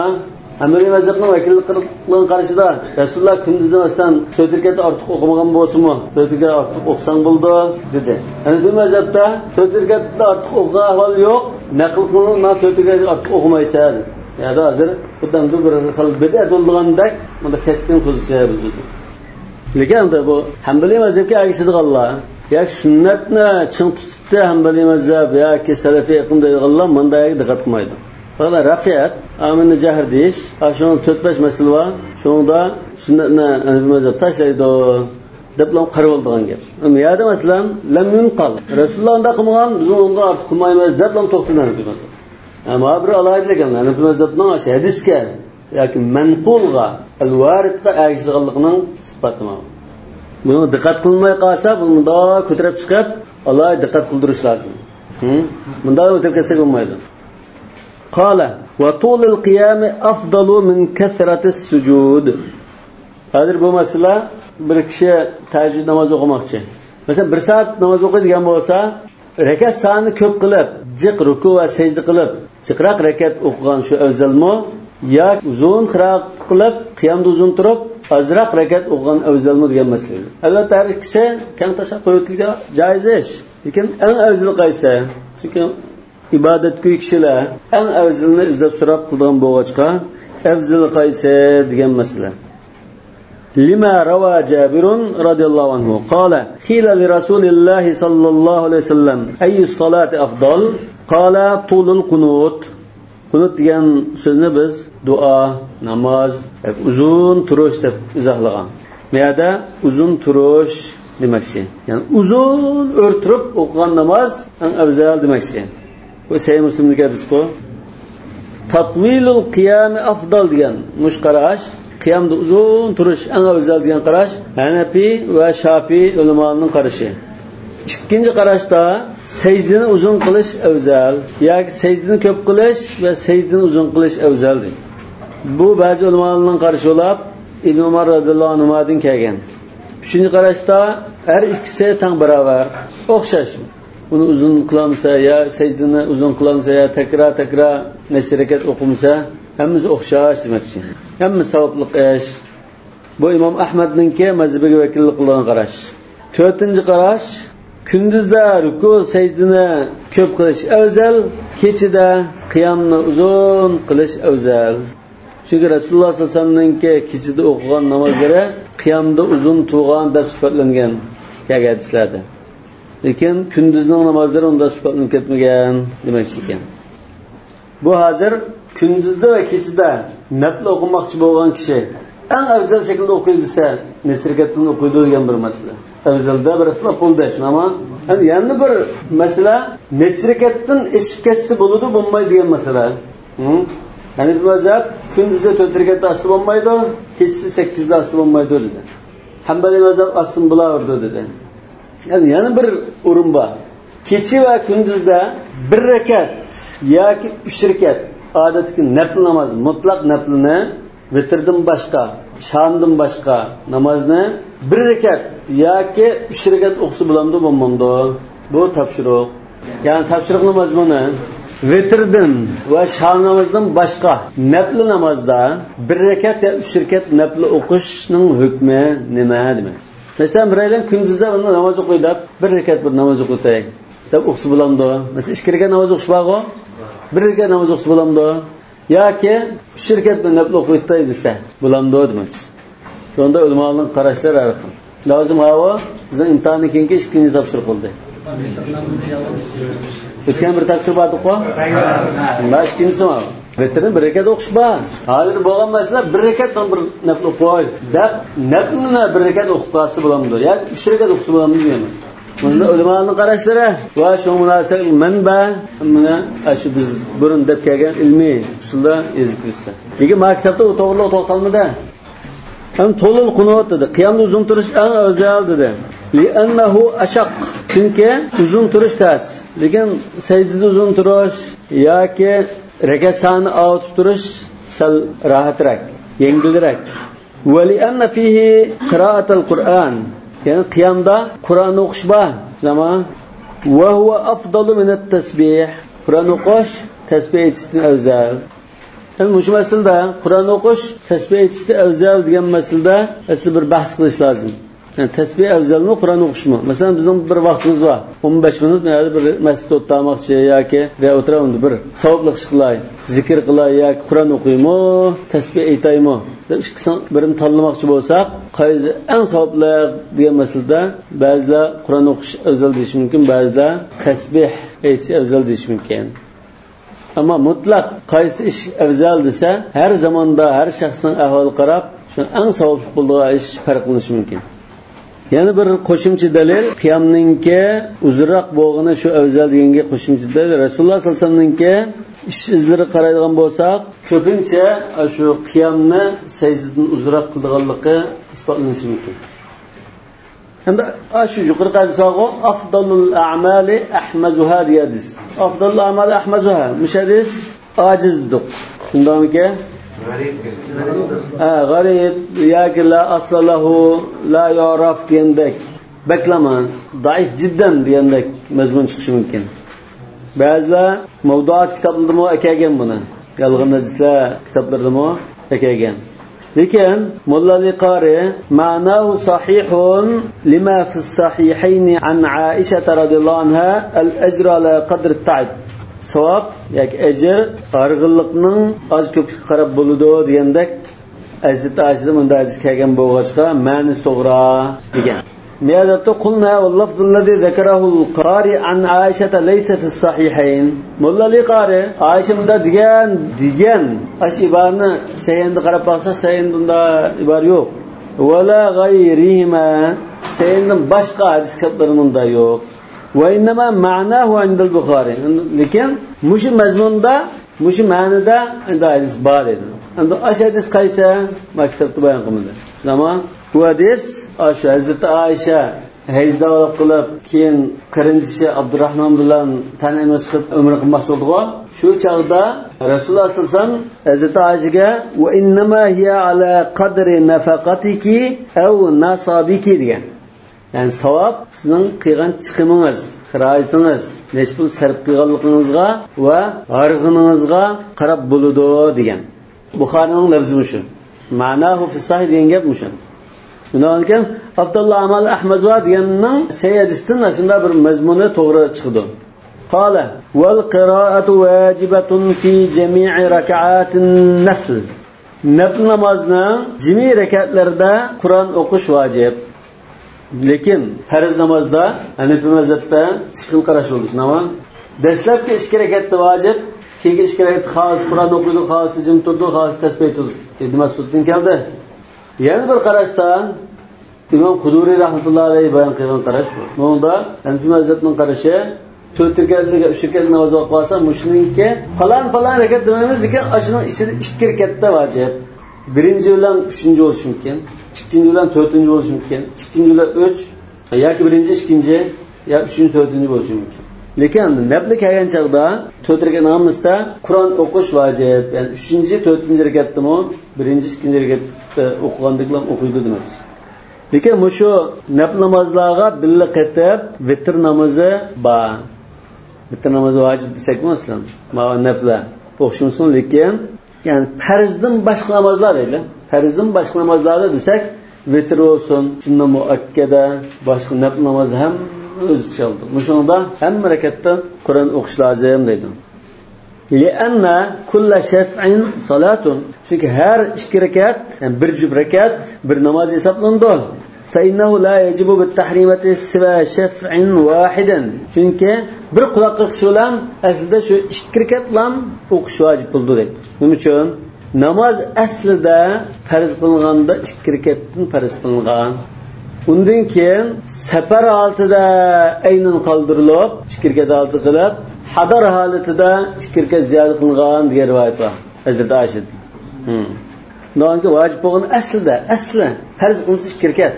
ھەمبەلىي مەزھەپنىڭ ۋەكىللىك قىلغان قارىشىدا رەسۇلۇللاھ كۈندۈزدىن ئەسلەن تۆت رەكەتتىن ئارتۇق ئوقۇمىغان بولسىمۇ، تۆت رەكەت ئارتۇق ئوقۇساڭ بولىدۇ، دېدى. ھەنىپىي مەزھەپتە تۆت رەكەتتىن ئارتۇق ئوقۇغان ئەھۋال يوق، نەقىل قىلىنغان تۆت رەكەتتىن ئارتۇق ئوقۇمايسەن، دېدى. يەنى ھازىر خۇددى بىر خىل بىدئەت بولىدىغاندەك، بۇنداق كەسكىن پوزىتسىيە بىلدۈردى. لېكىن ئەمدى بۇ ھەمبەلىي مەزھەپكە ئەگىشىدىغانلار ياكى سۈننەتنى چىڭ تۇتۇپتۇ ھەمبەلىي مەزھەپ ياكى سەلەفىي ئېقىم دەيدىغانلار مۇنداق يەرگە دىققەت قىلمايدۇ. فقط رەفئىيەت، ئامىنى جەھر دېيىش، ئاشۇنىڭ تۆت-بەش مەسىلە بار. شۇنىڭدا سۈننەتنى ھەنىپىي مەزھەپ تاشلايدۇ دەپلا قارىۋالىدىغان گەپ. ئەمما يەردە مەسىلەن، لەم يۇنقال، رەسۇلۇللا ئۇنداق قىلمىغان، بىز ئۇنىڭدىن ئارتۇق قىلمايمىز دەپلا توختىدى ھەنىپىي مەزھەپ. ئەمما بىر ئالاھىدىلىك ھەنىپىي مەزھەپنىڭ ئاشۇ ھەدىسكە ياكى مەنقۇلغا، ئەل ۋارىدقا ئەگىشىدىغانلىقىنىڭ ئىسپاتى مانا. بۇنىڭغا دىققەت قىلماي قالسا، بۇنى مۇنداق كۆتۈرۈپ چىقىپ، ئالاھىدە دىققەت قىلدۇرۇش لازىم. ھە؟ مۇنداق ئۆتۈپ كەتسەك بولمايدۇ. قال، وطول القيام أفضل من كثرة السجود. ھازىر بۇ مەسىلە، بىر كىشى تەھەججۇد ناماز ئوقۇماقچى. مەسىلەن، بىر سائەت ناماز ئوقۇيدىغان بولسا، رەكەت سانىنى كۆپ قىلىپ، جىق رۇكۇ ۋە سەجدە قىلىپ، جىقراق رەكەت ئوقۇغان شۇ ئەۋزەلمۇ؟ ياكى ئۇزۇنراق قىلىپ، قىيامدا ئۇزۇن تۇرۇپ، ئازراق رەكەت ئوقۇغان ئەۋزەلمۇ دېگەن مەسىلە. ئەلۋەتتە، ھەر ئىككىسى كەڭ تاشلاپ قويۇۋېتىلگەن جائىز ئىش. لېكىن ئەڭ ئەۋزىلى قايسى؟ چۈنكى ئىبادەتگۈي كىشىلەر ئەڭ ئەۋزىلىنى ئىزدەپ سوراپ قىلىدىغان بولغاچقا، ئەۋزىلى قايسى دېگەن مەسىلە. لما روى جابر رضي الله عنه قال قيل لرسول الله صلى الله عليه وسلم أي الصلاة أفضل؟ قال طول القنوت. قۇنۇت دېگەن سۆزنى بىز دۇئا، ناماز، ئۇزۇن تۇرۇش دەپ ئىزاھلىغان. بۇ يەردە ئۇزۇن تۇرۇش، دېمەكچى. يەنى ئۇزۇن ئۆرە تۇرۇپ ئوقۇغان ناماز ئەڭ ئەۋزەل دېمەكچى. بۇ سەھىھ مۇسلىمدىكى ھەدىسقۇ. تەتۋىلۇل قىيامى ئەفدال دېگەن مۇشۇ قاراش، قىيامدا ئۇزۇن تۇرۇش ئەڭ ئەۋزەل دېگەن قاراش ھەنەپىي ۋە شاپىئىي ئۆلىمالارنىڭ قارىشى. ئىككىنچى قاراشتا سەجدىنى ئۇزۇن قىلىش ئەۋزەل ياكى سەجدىنى كۆپ قىلىش ۋە سەجدىنى ئۇزۇن قىلىش ئەۋزەل دەيدۇ. بۇ بەزى ئۆلىمالارنىڭ قارىشى بولاپ، ئىبن ئۇمار رەزىياللاھۇ ئەنھۇمادىن كەلگەن. ئۈچىنچى قاراشتا ھەر ئىككىسى تەڭ باراۋەر، ئوخشاش. ئۇنى ئۇزۇن قىلامسا يا سەجدىنى ئۇزۇن قىلامسا يا تەكرار-تەكرار نەچچە رەكەت ئوقۇمسا، ھەممىسى ئوخشاش دېمەكچى. ھەممە ساۋابلىق ئىش. بۇ ئىمام ئەھمەدنىڭكى مەزھىپىگە ۋەكىللىك قىلىدىغان قاراش. تۆتىنچى قاراش، كۈندۈزدە رۇكۇ سەجدىنى كۆپ قىلىش ئەۋزەل، كېچىدە قىيامنى ئۇزۇن قىلىش ئەۋزەل. چۈنكى رەسۇلۇللاھ سەللەللاھۇ ئەلەيھى ۋەسەللەمنىڭكى كېچىدە ئوقۇغان نامازلىرى قىيامدا ئۇزۇن تۇرغان دەپ سۈپەتلەنگەن كەلگەن ھەدىسلەردە. لېكىن كۈندۈزنىڭ نامازلىرى ئۇنداق سۈپەتلىنىپ كەتمىگەن دېمەكچى ئىكەن. بۇ ھازىر كۈندۈزدە ۋە كېچىدە نەپلى ئوقۇماقچى بولغان كىشى ئەڭ ئەۋزەل شەكىلدە ئوقۇي دېسە، نەچچە رەكەتتىن ئوقۇيدۇ دېگەن بىر مەسىلە. ئەۋزەلدە بىر ئىختىلاپ بولدى، شۇنداقمۇ؟ ئەمدى يەنە بىر مەسىلە، نەچچە رەكەتتىن ئېشىپ كەتسە بولىدۇ، بولمايدۇ دېگەن مەسىلە. ھە؟ ھەنەپىي مەزھەپ كۈندۈزدە تۆت رەكەتتە ئاچسا بولمايدۇ، كېچىسى سەككىزدە ئاچسا بولمايدۇ دېدى. ھەمبەلىي مەزھەپ ئاچسىمۇ بولاۋېرىدۇ دېدى. يەنى يەنە بىر ئورۇن بار. كېچە ۋە كۈندۈزدە بىر رەكەت ياكى ئۈچ رەكەت ئادەتتىكى نەپلى ناماز، مۇتلەق نەپلىنى، ۋىتىردىن باشقا، شامدىن باشقا نامازنى بىر رەكەت ياكى ئۈچ رەكەت ئوقۇسا بولامدۇ، بولمامدۇ؟ بۇ تاپشۇرۇق. يەنى تاپشۇرۇق ناماز بۇنى. ۋىتىردىن ۋە شام نامازدىن باشقا نەپلى نامازدا بىر رەكەت يا ئۈچ رەكەت نەپلى ئوقۇشنىڭ ھۆكمى نېمە دېمەك؟ مەسىلەن، بىرەيلەن كۈندۈزدە بىر ناماز ئوقۇي دەپ، بىر رەكەت بىر ناماز ئوقۇتاي دەپ ئوقۇسا بولامدۇ؟ مەسىلەن، ئىككى رەكەت ناماز ئوقۇش بارغۇ؟ بىر رەكەت ناماز ئوقۇسا بولامدۇ؟ ياكى ئۈچ رەكەت بىر نەپلى ئوقۇيتاي دېسە، بولامدۇ دېمەكچى. شۇندا ئۆلىمالارنىڭ قاراشلىرى ھەر خىل. لازىم ھاۋا، بىزنىڭ ئىمتىھاندىن كېيىنكى ئىككىنچى تاپشۇرۇق بولدى. ئۆتكەن بىر تاپشۇرۇق بارتۇققۇ؟ مانا ئىككىنچىسى ماۋۇ. ۋىتىرنى بىر رەكەت ئوقۇش بار. ھازىر بولغان مەسىلە، بىر رەكەت بىر نەپلى ئوقۇي دەپ، نەپلىنى بىر رەكەت ئوقۇپ قالسا بولامدۇ؟ ياكى ئۈچ رەكەت ئوقۇسا بولامدۇ دېگەن مەسىلە. بۇندا ئۆلىمالارنىڭ قاراشلىرى ۋە شۇنىڭ مۇناسىۋەتلىك مەنبە، مانا شۇ بىز بۇرۇن دەپ كەلگەن ئىلمىي ئۇسۇلدا يېزىپ بېرىسىلەر. لېكىن مانا كىتابتا ئۇ توغرىلىق توختالمىدى. ھەم تولۇل قۇنۇت دېدى. قىيامدا ئۇزۇن تۇرۇش ئەڭ ئەۋزەل دېدى. لىئەننەھۇ ئەشەق. چۈنكى ئۇزۇن تۇرۇش تەس. لېكىن سەجدىدە ئۇزۇن تۇرۇش ياكى رەكەت سانىنى ئاۋۇتۇپ تۇرۇش سەل راھەترەك، يەڭگىلرەك. ۋە لىئەننە فىھى قىرائەتەل قۇرئان. يەنى قىيامدا قۇرئان ئوقۇش بار، زامان. ۋە ھۇۋە ئەفدالۇ مىنەت تەسبىھ. قۇرئان ئوقۇش تەسبىھ ئېيتىشتىن ئەۋزەل. ئەمدى مۇشۇ مەسىلىدە قۇرئان ئوقۇش تەسبىھ ئېيتىشتىن ئەۋزەل دېگەن مەسىلىدە ئەسلى بىر بەھس قىلىش لازىم. يەنى تەسبىھ ئەۋزەلمۇ قۇرئان ئوقۇشمۇ؟ مەسىلەن، بىزنىڭ بىر ۋاقتىمىز بار. ئون بەش مىنۇت مەن بىر مەسچىتتە ئولتۇرماقچى ياكى بىر ئولتۇرامدا بىر ساۋابلىق ئىش قىلاي، زىكىر قىلاي ياكى قۇرئان ئوقۇيمۇ، تەسبىھ ئېيتايمۇ دەپ ئىككىسىنىڭ بىرىنى تاللىماقچى بولساق، قايسى ئەڭ ساۋابلىق دېگەن مەسىلىدە بەزىلەر قۇرئان ئوقۇش ئەۋزەل دېيىشى مۇمكىن، بەزىلەر تەسبىھ ئېيتىش ئەۋزەل دېيىشى مۇمكىن. ئەمما مۇتلەق قايسى ئىش ئەۋزەل دېسە، ھەر زاماندا، ھەر شەخسنىڭ ئەھۋالىغا قاراپ، شۇ ئەڭ ساۋابلىق بولىدىغان ئىش پەرقلىنىشى مۇمكىن. يەنە بىر قوشۇمچە دەلىل، قىيامنىڭكى ئۇزۇنراق بولغىنى شۇ ئەۋزەل دېگەنگە قوشۇمچە دەلىل، رەسۇلۇللاھ سەللەللاھۇ ئەلەيھى ۋەسەللەمنىڭكى ئىش ئىزلىرىغا قارايدىغان بولساق، كۆپىنچە شۇ قىيامنى سەجدىدىن ئۇزۇنراق قىلىدىغانلىقى ئىسپاتلىنىشى مۇمكىن. ئەمدى ئاشۇ يۇقىرىقى ھەدىس بارغۇ، ئافدالۇل ئەمالى ئەھمەزۇھا دېگەن ھەدىس. ئافدالۇل ئەمالى ئەھمەزۇھا. مۇشۇ ھەدىس ئاجىز دېدۇق. شۇنداقمىكەن؟ ھە، غەرىب ياكى لا ئەسلە لەھۇ، لا يۇئراف دېگەندەك. بەكلا دەئىف جىددەن دېگەندەك مەزمۇن چىقىشى مۇمكىن. بەزىلەر مەۋدۇئات كىتابلىرىدىمۇ ئەكەلگەن بۇنى. يالغان ھەدىسلەر كىتابلىرىدىمۇ ئەكەلگەن. لېكىن موللا ئەلى قارى، مەناھۇ سەھىھۇن لىما فىس سەھىھەينى ئەن ئائىشەتە رەزىيەللاھۇ ئەنھا، ئەل ئەجرۇ ئەلا قەدرىت تەئىب. ساۋاب ياكى ئەجىر ھارغىنلىقنىڭ ئاز كۆپلۈكىگە قاراپ بولىدۇ دېگەندەك، ھەزرىتى ئائىشەدىن مۇنداق ھەدىس كەلگەن بولغاچقا، مەنىسى توغرا دېگەن. مۇ يەردە قۇلنا ۋەللەفزۇللەزى زەكەرەھۇل قارى ئەن ئائىشەتە لەيسە فىس سەھىھەين. موللا ئەلى قارى، ئائىشە مۇنداق دېگەن، دېگەن، ئاشۇ ئىبارىنى سەھىھەيندا قاراپ باقساق، سەھىھەيندا ئۇنداق ئىبارە يوق. ۋەلا غەيرىھىما. سەييىدىن باشقا ھەدىس كىتابلىرىمىزدا يوق. وإنما معناه عند البخاري. لېكىن مۇشۇ مەزمۇندا، مۇشۇ مەنىدە ئەمدى ھەدىس بار دەيدۇ. ئەمدى ئاشۇ ھەدىس قايسى؟ ما كىتابتا بايان قىلمىدى. شۇنداقمۇ؟ بۇ ھەدىس، ئاشۇ ھەزرىتى ئائىشە ھەيزداۋلىق قىلىپ، كېيىن قېرىندىشى ئابدۇراھمان بىلەن تەنئىمغا چىقىپ ئۆمرە قىلماقچى بولدىغۇ. شۇ چاغدا رەسۇلۇللاھ سەللەللاھۇ ئەلەيھى ۋەسەللەم ھەزرىتى ئائىشىگە، وإنما هي على قدر نفقتك أو نصابك دېگەن. يەنى ساۋاب سىزنىڭ قىلغان چىقىمىڭىز، خىراجىتىڭىز، نەچچە پۇل سەرپ قىلغانلىقىڭىزغا ۋە ھارغىنىڭىزغا قاراپ بولىدۇ دېگەن. بۇخارىنىڭ لەپزى مۇشۇ. مەناھۇ فىسساھى دېگەن گەپ مۇشۇ. شۇنداق ئىكەن، ئافضالۇل ئەمال ئەھمەزۇا دېگەننىڭ سەھىھ ھەدىستىن ئاشۇنداق بىر مەزمۇنى توغرا چىقىدۇ. قال، والقراءة واجبة في جميع ركعات النفل. نەپلى نامازنىڭ جىمى رەكەتلىرىدە قۇرئان ئوقۇش ۋاجىپ. لېكىن پەرز نامازدا ھەنىپىي مەزھەپتە ئىككى خىل قاراش بولىدۇ، شۇنداقمۇ؟ دەسلەپكى ئىككى رەكەتتە ۋاجىپ، كېيىنكى ئىككى رەكەتتە خالىسا قۇرئان ئوقۇيدۇ، خالىسا جىم تۇرىدۇ، خالىسا تەسبىھ ئېيتىدۇ. ئىبن مەسئۇدتىن كەلدى. يەنە بىر قاراشتا ئىمام قۇدۇرى رەھمەتۇللاھى ئەلەيھى بايان قىلغان قاراش بۇ. بۇنىڭدا ھەنىپىي مەزھەپنىڭ قارىشى تۆت رەكەتلىك، ئۈچ رەكەتلىك ناماز ئوقۇپ قالسا، مۇشۇنىڭكى پالان، پالان رەكەت دېمەيمىز، لېكىن ئاشۇنىڭ ئىچىدە ئىككى رەكەتتە ۋاجىپ. بىرىنچى بىلەن ئۈچىنچى بولۇشى مۇمكىن، ئىككىنچى بىلەن تۆتىنچى بولۇشى مۇمكىن، ئىككىنچى بىلەن ئۈچ، ياكى بىرىنچى، ئىككىنچى، يا ئۈچىنچى، تۆتىنچى بولۇشى مۇمكىن. لېكىن نەپلى كەلگەن چاغدا تۆت رەكەتنىڭ ھەممىسىدە قۇرئان ئوقۇش ۋاجىپ. يەنى ئۈچىنچى، تۆتىنچى رەكەتتىمۇ بىرىنچى، ئىككىنچى رەكەتتە ئوقۇغاندەكلا ئوقۇيدۇ دېمەكچى. لېكىن مۇشۇ نەپلى نامازلارغا بىللە قېتىپ ۋىتىر نامىزى بار. ۋىتىر نامىزى ۋاجىپ دېسەكمۇ ئەسلى، ماۋۇ نەپلە ئوخشىمىسۇن، لېكىن، يەنى پەرزدىن باشقا نامازلار دەيلى. پەرزدىن باشقا نامازلاردا دېسەك، ۋىتىر بولسۇن، سۈننە مۇئەككەدە، باشقا نەپلى نامازدا ھەممە ئۆز ئىچىگە ئالىدۇ. مۇشۇنىڭدا ھەممە رەكەتتە قۇرئان ئوقۇش لازىم دەيدۇ. لأن كل شفع صلاة. چۈنكى ھەر ئىككى رەكەت، يەنى بىر جۈپ رەكەت، بىر ناماز ھېسابلىنىدۇ. فإنه لا يجب بالتحريمة سوى شفع واحد. چۈنكى بىر قۇلاق قېقىش بىلەن ئەسلىدە شۇ ئىككى رەكەتلام ئوقۇش ۋاجىپ بولىدۇ دەيدۇ. نېمە ئۈچۈن؟ ناماز ئەسلىدە پەرز قىلىنغاندا ئىككى رەكەتتىن پەرز قىلىنغان. ئۇندىن كېيىن سەپەر ھالىتىدە ئەينەن قالدۇرۇلۇپ، ئىككى رەكەت ھالىتى قىلىپ، ھەزەر ھالىتىدە ئىككى رەكەت زىيادە قىلىنغان دېگەن رىۋايەت بار ھەزرىتى ئائىشىدىن. ھىم. شۇنداقكى ۋاجىپ بولغان ئەسلىدە، ئەسلى پەرز قىلىنسا ئىككى رەكەت.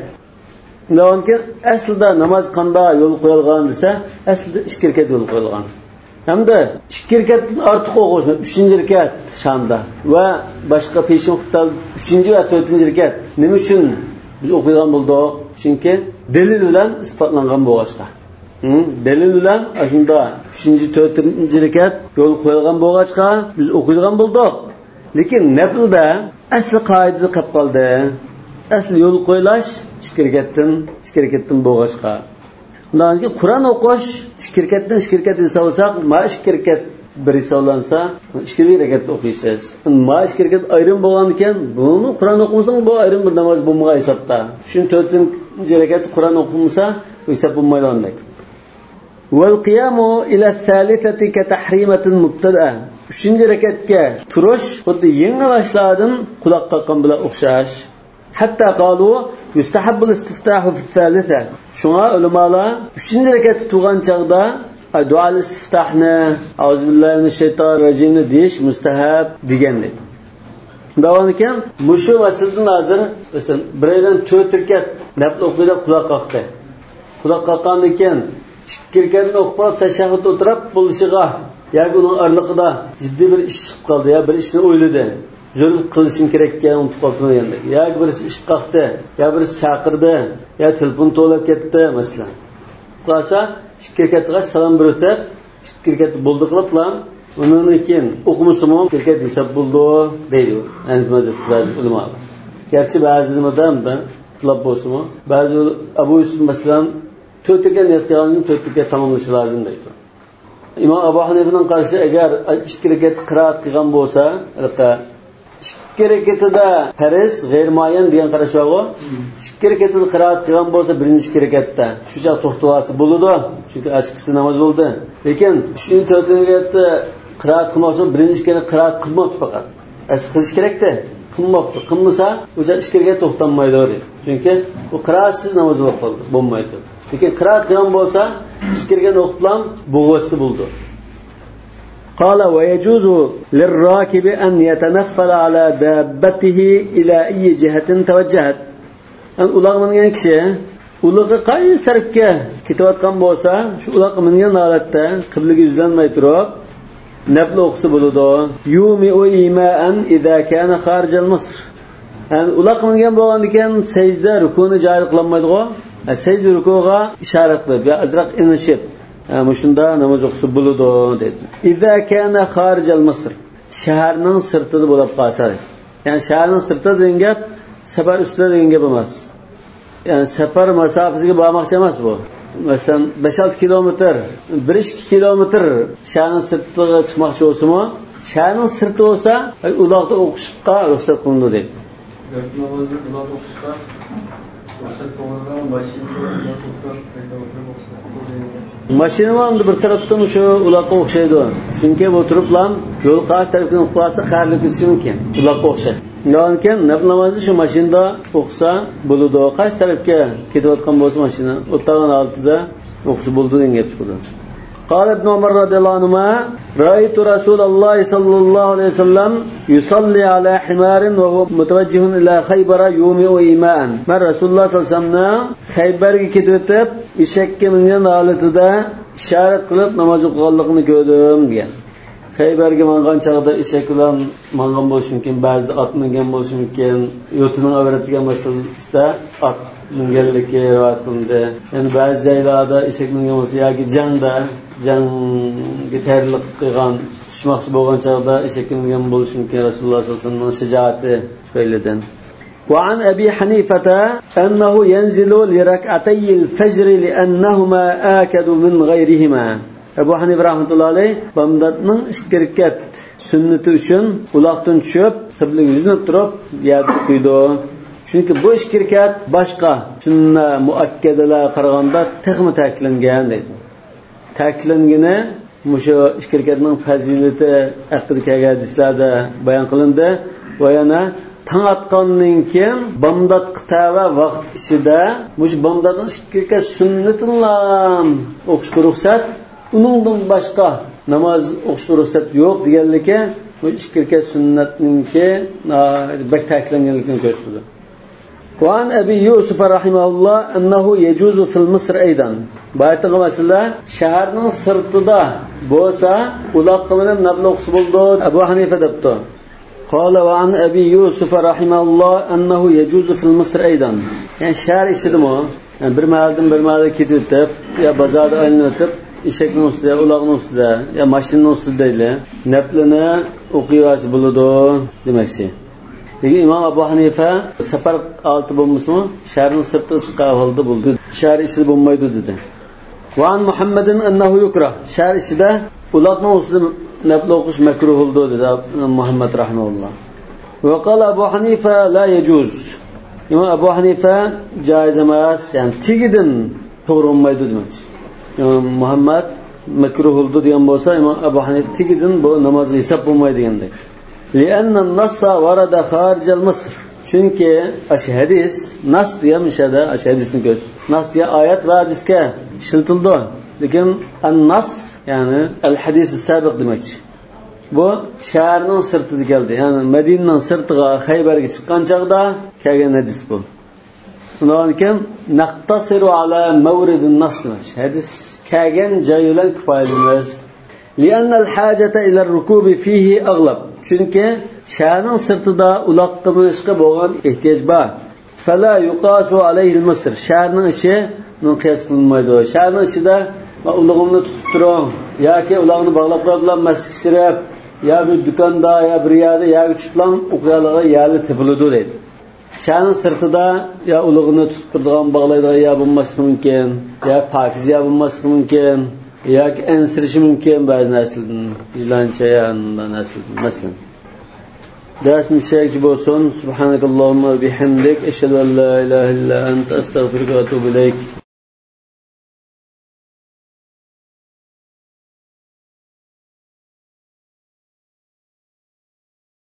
شۇنداقكى ئەسلىدە ناماز قانداق يولغا قويۇلغان دېسە، ئەسلىدە ئىككى رەكەت يولغا قويۇلغان. ھەمدە ئىككى رەكەتتىن ئارتۇق ئوقۇش، ئۈچىنچى رەكەت شامدا ۋە باشقا پېشىن خۇپتا ئۈچىنچى ۋە تۆتىنچى رەكەت نېمە ئۈچۈن بىز ئوقۇيدىغان بولدۇق؟ چۈنكى دەلىل بىلەن ئىسپاتلانغان بولغاچقا. ھە؟ دەلىل بىلەن ئاشۇندا ئۈچىنچى، تۆتىنچى رەكەت يولغا قويۇلغان بولغاچقا، بىز ئوقۇيدىغان بولدۇق. لېكىن نەپلىدە ئەسلى قائىدىدە قېلىپ قالدى. ئەسلى يول قويۇلاش ئىككى رەكەتتىن، ئىككى رەكەتتىن بولغاچقا. ئۇنداق كېيىن قۇرئان ئوقۇش ئىككى رەكەتتىن ئىككى رەكەت ھېسابلىساق، ما ئىككى رەكەت بىر ھېسابلانسا، ئىككىلا رەكەت ئوقۇيسىز. ما ئىككى رەكەت ئايرىم بولغاندىكىن، بۇنى قۇرئان ئوقۇمىسىڭىز، بۇ ئايرىم بىر ناماز بولمىغان ھېسابتا. شۇنى تۆتىنچى رەكەتتە قۇرئان ئوقۇلمىسا، بۇ ھېساب بولمايدىغاندەك. والقيام إلى الثالثة كتحريمة مبتدأة. ئۈچىنچى رەكەتكە تۇرۇش خۇددى يېڭى باشلادىن قۇلاق قاققان بىلەن ئوخشاش. حتى قالوا يستحب الاستفتاح في الثالثة. شۇڭا ئۆلىمالار ئۈچىنچى رەكەتتە تۇرغان چاغدا، ئاي، دۇئا ئىستىفتاھنى، ئەئۇزۇ بىللاھى مىنەششەيتانىر راجىمنى دېيىش مۇستەھەب دېگەن دەيدۇ. داۋاملىكەن، مۇشۇ مەسىلىدىن ھازىر، مەسىلەن، بىرەيلەن تۆت رەكەت نەپلى ئوقۇيدۇ، قۇلاق قاقتى. قۇلاق قاققاندىن كېيىن، ئىككى رەكەتنى ئوقۇپ قالاپ، تەشەھھۇد ئولتۇراپ بولۇشىغا ياكى ئۇنىڭ ئارىلىقىدا جىددىي بىر ئىش چىقىپ قالدى، يا بىر ئىشنى ئويلىدى، زۆرۈر قىلىشىم كېرەككەن، ئۇنتۇپ قاپتىمەن دېگەندەك، ياكى بىرسى ئىشقا قاقتى، يا بىرسى چاقىردى، يا تېلېفون توۋلاپ كەتتى، مەسىلەن. قالسا، ئىككى رەكەت قىلغاچ سالام بېرىۋېتىپ، ئىككى رەكەت بولدى قىلىپلا، ئۇنىڭدىن كېيىن ئوقۇمىسىمۇ ئىككى رەكەت ھېساب بولىدۇ دەيدۇ ھەنىفىي مەزھەپتىكى بەزى ئۆلىمالار. گەرچە بەزىدە مۇدام ئىختىلاپ بولسىمۇ، بەزى ئەبۇ يۈسۈپ مەسىلەن، تۆت رەكەت نىيەت قىلغاندىن كېيىن تۆت رەكەت تاماملىشى لازىم دەيدۇ. ئىمام ئەبۇ ھەنىفىنىڭ قارىشى، ئەگەر ئىككى رەكەت قىرائەت قىلغان بولسا، ھېلىقى ئىككى رەكىتىدە پەرز، غەيرىي مۇئەييەن دېگەن قاراش بارغۇ. ئىككى رەكىتىدە قىرائەت قىلغان بولسا، بىرىنچى ئىككى رەكەتتە شۇ چاغ توختىۋالسا بولىدۇ. چۈنكى ئاشۇ ئىككىسى ناماز بولدى. لېكىن ئۈچىنچى، تۆتىنچى رەكەتتە قىرائەت قىلماقچى بولسا، بىرىنچى ئىككىنى قىرائەت قىلماپتۇ پەقەت. ئەسلى قىلىش كېرەكتى. قىلماپتۇ. قىلمىسا، ئۇ ئىچكىرىگە توختالمايدۇ، دەيدۇ. چۈنكى ئۇ قىرائەتسىز ناماز ئوقۇپ قالدى، بولمايدۇ. لېكىن قىرائەت قىلغان بولسا، ئىچكىرىگە ئوقۇپلا بولغۇسى بولىدۇ. قال: ويجوز للراكب أن يتنفل على دابته إلى أي جهة توجهت. يەنى ئۇلاغا مىنگەن كىشى ئۇلىقى قايسى تەرەپكە كېتىۋاتقان بولسا، شۇ ئۇلاققا مىنگەن ھالەتتە قىبلىگە يۈزلەنمەي تۇرۇپ نەپلى ئوقۇسا بولىدۇ. يومئ إيماء إذا كان خارج المصر. يەنى ئۇلاققا مىنگەن بولغاندىكىن سەجدە، رۇكۇنى جارى قىلالمايدىغۇ. ھە، سەجدە، رۇكۇغا ئىشارەت قىلىپ يا ئازراق ئېلىشىپ، ھە، مۇشۇنداق ناماز ئوقۇسا بولىدۇ، دەيدۇ. إذا كان خارج المصر. شەھەرنىڭ سىرتىدا بولۇپ قالسا، دەيدۇ. يەنى شەھەرنىڭ سىرتىدا دېگەن گەپ سەپەر ئۈستىدە دېگەن گەپ ئەمەس. يەنى سەپەر مەساپىسىگە بارماقچى ئەمەس بۇ. مەسىلەن، بەش-ئالتە كىلومېتىر، بىر-ئىككى كىلومېتىر شەھەرنىڭ سىرتىغا چىقماقچى بولسىمۇ، شەھەرنىڭ سىرتى بولسا، ئۇ ئۇلاقتا ئوقۇشقا رۇخسەت قىلىنىدۇ، دەيدۇ. ياتلىق نامازنى ئۇلاقتا ئوقۇشقا رۇخسەت قىلىنغان ماشىنىدا ئۇلاقتا ئوقۇپ قايتا ئولتۇرۇپ ئوقۇسا بولىدۇ. ماشىنا بىر تەرەپتىن شۇ ئۇلاققا ئوخشايدۇ. چۈنكى ئولتۇرۇپلا يول قايسى تەرەپكە ئوقۇپ قالسا، قەرەللىك ئۆتۈشى مۇمكىن. ئۇلاققا ئوخشاش. لېكىن نەپلى نامازنى شۇ ماشىنىدا ئوقۇسا بولىدۇ. قايسى تەرەپكە كېتىۋاتقان بولسا ماشىنا، ئولتۇرغان ھالىتىدە ئوقۇسا بولىدۇ دېگەن گەپ چىقىدۇ. قال ابن عمر رضي الله عنهما: رأيت رسول الله صلى الله عليه وسلم يصلي على حمار وهو متوجه إلى خيبر يومئ إيماء. مەن رەسۇلۇللاھ سەللەللاھۇ ئەلەيھى ۋەسەللەمنىڭ خەيبەرگە كېتىۋېتىپ، ئېشەككە مىنگەن ھالىتىدە ئىشارەت قىلىپ ناماز ئوقۇغانلىقىنى كۆردۈم، دېگەن. خەيبەرگە ماڭغان چاغدا ئېشەك بىلەن ماڭغان بولۇشى مۇمكىن، بەزىدە ئات مىنگەن بولۇشى مۇمكىن. يوتىنىڭ ئەۋرەتلىگەن مەسىلىسىدە ئات مىنگەنلىكى رىۋايەت قىلىندى. يەنە بەزى جايلاردا ئېشەك مىنگەن بولسا ياكى جەڭدە، جەڭگە تەييارلىق قىلغان، تۇتۇشماقچى بولغان چاغدا ئېشەككە مىنگەن بولۇشى مۇمكىن. رەسۇلۇللاھ سەللەللاھۇ ئەلەيھى ۋەسەللەمنىڭ شىجائىتى تۈپەيلىدىن. وعن أبي حنيفة أنه ينزل لركعتي الفجر لأنهما آكد من غيرهما. ئەبۇ ھەنىفە رەھمەتۇللاھى ئەلەيھ بامداتنىڭ ئىككى رەكەت سۈننىتى ئۈچۈن ئۇلاقتىن چۈشۈپ، قىبلىگە يۈزلىنىپ تۇرۇپ يەردە ئوقۇيدۇ. چۈنكى بۇ ئىككى رەكەت باشقا سۈننە مۇئەككەدىلەرگە قارىغاندا تېخىمۇ تەكىتلەنگەن، دەيدۇ. تەكىتلەنگىنى مۇشۇ ئىككى رەكەتنىڭ پەزىلىتى ھەققىدە كەلگەن ھەدىسلەردە بايان قىلىندى. ۋە يەنە تاڭ ئاتقاندىن كېيىن بامداتقا تەۋە ۋاقىت ئىچىدە مۇشۇ بامداتنىڭ ئىككى رەكەت سۈننىتىنىلا ئوقۇشقا رۇخسەت، ئۇنىڭدىن باشقا ناماز ئوقۇشقا رۇخسەت يوق دېگەنلىكى، بۇ ئىككى رەكەت سۈننەتنىڭكى ناھايىتى بەك تەكىتلەنگەنلىكىنى كۆرسىتىدۇ. وعن أبي يوسف رحمه الله أنه يجوز في المصر أيضا. بايىقى مەسىلە، شەھەرنىڭ سىرتىدا بولسا، ئۇلاققا مىنىپ نەپلى ئوقۇسا بولىدۇ، ئەبۇ ھەنىفە دەپتۇ. قال وعن أبي يوسف رحمه الله أنه يجوز في المصر أيضا. يەنى شەھەر ئىچىدىمۇ، يەنى بىر مەھەللىدىن بىر مەھەللىگە كېتىۋېتىپ، يا بازاردا ئايلىنىۋېتىپ، ئېشەكنىڭ ئۈستىدە، ئۇلاغنىڭ ئۈستىدە، يا ماشىنىنىڭ ئۈستىدە دەيلى، نەپلىنى ئوقۇۋەرسە بولىدۇ دېمەكچى. لېكىن ئىمام ئەبۇ ھەنىفە سەپەر ھالىتى بولمىسىمۇ، شەھەرنىڭ سىرتىغا چىققان ئەھۋالدا بولىدۇ. شەھەر ئىچىدە بولمايدۇ دېدى. وعن محمد أنه يكره. شەھەر ئىچىدە ئۇلاغنىڭ ئۈستىدە نەپلى ئوقۇش مەكرۇھ بولىدۇ دېدى مۇھەممەد رەھىمەھۇللاھ. وقال أبو حنيفة لا يجوز. ئىمام ئەبۇ ھەنىفە جائىز ئەمەس، يەنى تېگىدىن توغرا بولمايدۇ دېمەكچى. ئىمام مۇھەممەد مەكرۇھ بولىدۇ دېگەن بولسا، ئىمام ئەبۇ ھەنىفە تېگىدىن بۇ ناماز ھېساب بولمايدۇ دېگەندەك. لأن النص ورد خارج المصر. چۈنكى ئاشۇ ھەدىس، ناس دېگەن مۇشۇ يەردە ئاشۇ ھەدىسنى كۆرسىتىدۇ. ناس دېگەن ئايەت ۋە ھەدىسكە ئىشلىتىلىدۇ. لېكىن ئەن-ناس، يەنى ئەل-ھەدىس سابىق دېمەكچى. بۇ شەھەرنىڭ سىرتىدا كەلدى. يەنى مەدىنىنىڭ سىرتىغا، خەيبەرگە چىققان چاغدا كەلگەن ھەدىس بۇ. ئۇنىڭدىن كېيىن نەقتەسىرۇ ئەلا مەۋرىدىن ناس دېمەكچى. ھەدىس كەلگەن جاي بىلەن كۇپايىلىنىمىز. لأن الحاجة إلى الركوب فيه أغلب. چۈنكى شەھەرنىڭ سىرتىدا ئۇلاققا مىنىشقا بولغان ئېھتىياج بار. فلا يقاس عليه المصر. شەھەرنىڭ ئىچى بۇنىڭ قىياس قىلىنمايدۇ. شەھەرنىڭ ئىچىدە، ما، ئۇلىغىمنى تۇتۇپ تۇرۇڭ ياكى ئۇلاغنى باغلاپ قويۇپ بىلەن مەسچىتكە سىرىپ يا بىر دۇكاندا يا بىر يەردە يەرگە چۈشۈپلا ئوقۇيالىغان يەرلەر تېپىلىدۇ دەيدۇ. شەھەرنىڭ سىرتىدا يا ئۇلىغىنى تۇتۇپ تۇرىدىغان، باغلايدىغان يەر بولماسلىقى مۇمكىن، يا پاكىز يەر بولماسلىقى مۇمكىن، ياكى ئەنسىرىشى مۇمكىن بەزى نەرسىلەردىن، يىلانچە يا ئانداق نەرسىلەردىن، مەسىلەن. دەرسىمىز شۇ يەرگىچە بولسۇن. سبحانك اللهم وبحمدك، أشهد أن لا إله إلا أنت، أستغفرك وأتوب إليك.